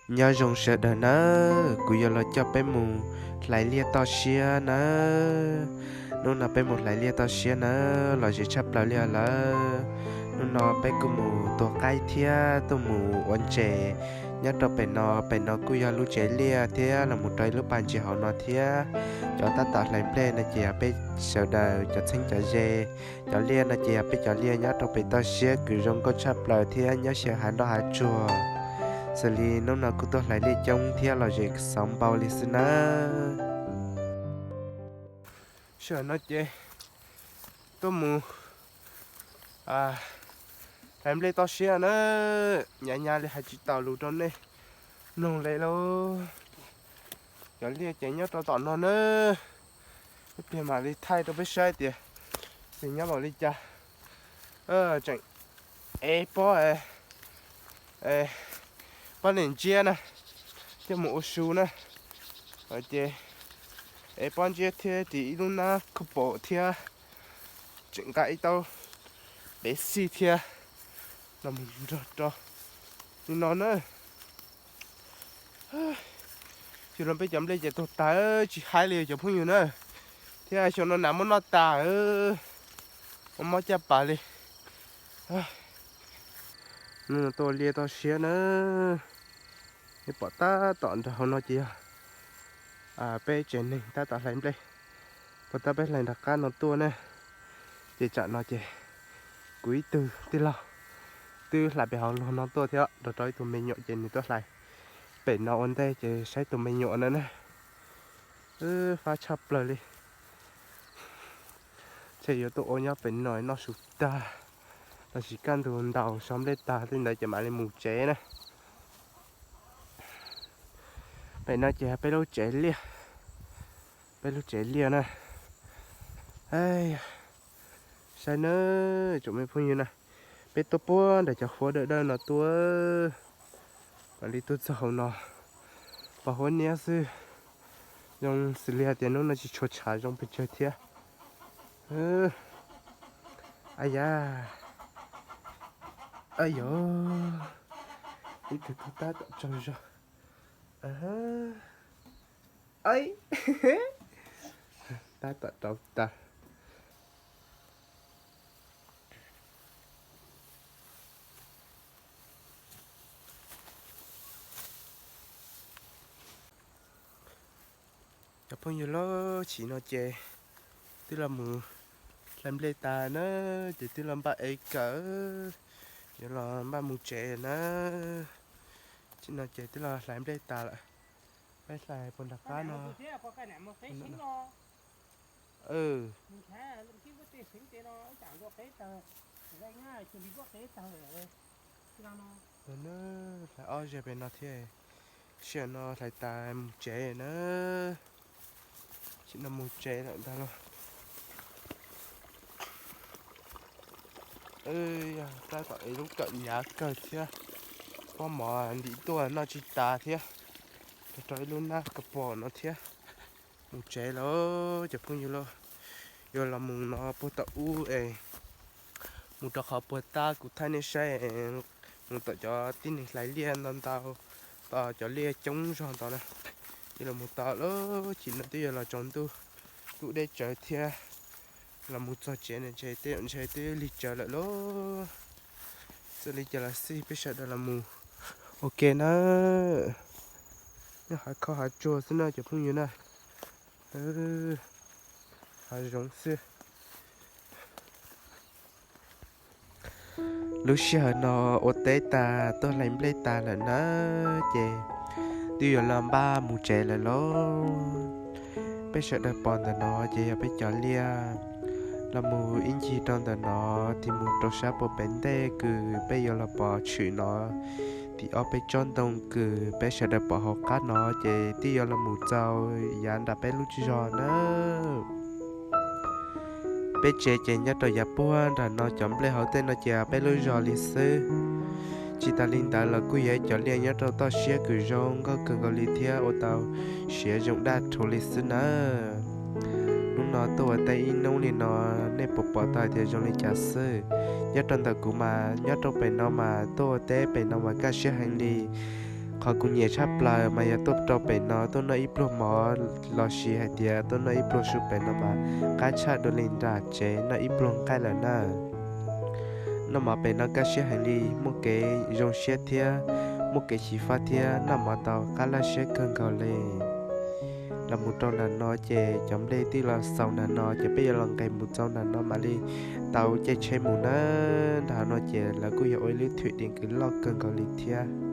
Nyob zoo sawv daws nawb, kuv yuav los coj peb mus hlais liaj toj siab nawb. Hnub no peb mus hlais liaj toj siab nawb, los zem tshaj plaws li lawm. Hnub no peb kuj mus tua qaib thiab tuaj mus ua ntses nyob rau pem no. Pem no kuj yog lub tsev liaj thiab los mus rau ib lub pas ntses hauv no thiab. Cov tab tom hlais nplej no ces yog peb sawv daws cov txheeb cov ze. Cov liaj no ces yog peb cov liaj nyob rau pem toj siab kws zoo nkauj tshaj plaws thiab nyob xyaw hav nroj hav tsuag. Xws li hnub no kuj tuaj hlais liaj coob thiab los zem xauv npau li xwb nawb. Sij hawm no ces tuaj mus hlais nplej toj siab na, nyav nyas li hais tsis taus lus rau nej mloog li lauj. Cov liaj ces nyob rau tom no na, ib pliag mam li thaij rau peb saib tias nws nyob npaum li cas. Tseem ev pob, pob niam ntsiab na, coj mus ua su na, ces ev pob ntsiab thiab ris ib lub nab khuj pom thiab tseem nqa ib taub pev xij thiab los mus nrog rau li no na. Xyoo no peb cov nplej ces tuag tag tsis haib li cov phooj ywg na, thiab xyoo no nas muab noj tas, mob mob caj pas li. Hnub no tuaj liaj toj siab na, nej pom tab tom nram hauv no ces yog peb tsev neeg tab tom hlais nplej. Puag ta peb hlais nram qab no tuaj na, ces tsam no ces kuv ib tug tij laug twb hlais pem hauv luag no tuaj thiab, nrog rau ib tug me nyuam ces nws tuaj hlais pem no ua ntej ces saib tus me nyuam no na. Fab tshaj plaws li. Ces yuav tuaj ua nyob pem no noj su tag, los sis kaj ntug ntaus so nplej tag tej ntawd ces mam li mus tsev na. Pem no ces peb lub tsev liaj, peb lub tsev liaj na. Saib na, tsoom me phooj ywg na, peb tuaj puag nram cov huab dawb dawb no tuaj, mam li tuaj txog hauv no, pos huab niab xwb. Zoo xws li hais tias hnub no tsis tshua tshav zoo pes tsawg thiab. Ab yam, ab yam, ib tug tub tab tom tsaug zog. Tab tom rauv taws. Cov phooj ywg, lub chim no ces twb los mus hlais nplej tas na, ces twb los npaj ev kawm, yuav los npaj mus tsev na. Chim no ces twb los hlais nplej tas lawm. Peb hlais puag nram qab no. Hlais ob zeg pem no thiab. Sij hawm no hlais tas mus tsev na. Chim no mus tsev lawm ntag lauj. Yog tab tom ev lub kawm hnyav kawg thiab, pob mov ntim tuaj noj tsis tas thiab, rau rau ib lub nab ka pom no thiab. Mus tsev lawm cov phooj ywg lauj. Yuav los mus no puag tom ub es mus rau qhov puag ta kuv thaij nej saib, mus tom cov tib neeg hlais liaj ntau ntau, tom cov liaj coob zog ntawd na. Yuav los mus tod lawm, chim no twb yuav los tsaus ntuj, ntuj deb tsawv thiab. Los mus txog tsev no ntshe tej zaum ntshe twb lig tsawv lawm lauj. Xws li cas los xij peb sawv daws los mus ua ke na. Nyob hav khaub hav tsuag xwb na cov phooj ywg na. Hav zoov xwb. Lub sij hawm no ua teb tas tuaj hlais nplej tas lawm na, ces twb yuav los npaj mus tsev lawm lauj. Peb sawv daws pom ntawm no ces yog peb cov liaj. Los mus ib ncig rau ntawm no, tig mus rau sab puag pem ntej kws peb yuav los pom tshwm no, tim ob peb tsob ntoo kws peb sawv daws pom hauv qab no ces twb yuav los mus txaus yav nram peb lub zos na. Peb tsev ces nyob rau yav puag nram no, cov nplej hauv tej no ces peb lub zos li xwb. Tsis tas li ntawd los kuj yog cov liaj nyob rau toj siab kws zoo nkauj kawg nkaus li thiab ua tau siav zoo daj rhuv li xwb nawb. Hnub no tuaj ua teb ib hnub li no, nej puas pom tau hais tias zoo li cas xwb? Nyob rau ntawm kuv mas nyob rau pem no mas tuaj ua teb pem no mas kaj siab heev li. Qhov kuv nyiam tshaj plaws mas yog tuaj rau pem no tuaj noj ib pluag mov los sis hais tias tuaj noj ib pluag su pem no mas qab tshaj dua li nram tsev noj ib pluag nqaij lawm na. Noj mov pem no kaj siab heev li, muaj kev zoo siab thiab muaj kev xyiv fab thiab noj mov tau qab laj siab kawg nkaus li. Los mus rau nram no ces cov nplej twb los xaus nram no ces peb yuav los nqes mus txog nram no mam li tau caij tsheb mus na. Nram no ces lawv kuj yog ua ib lub thwm dej kws loj kawg nkaus li thiab.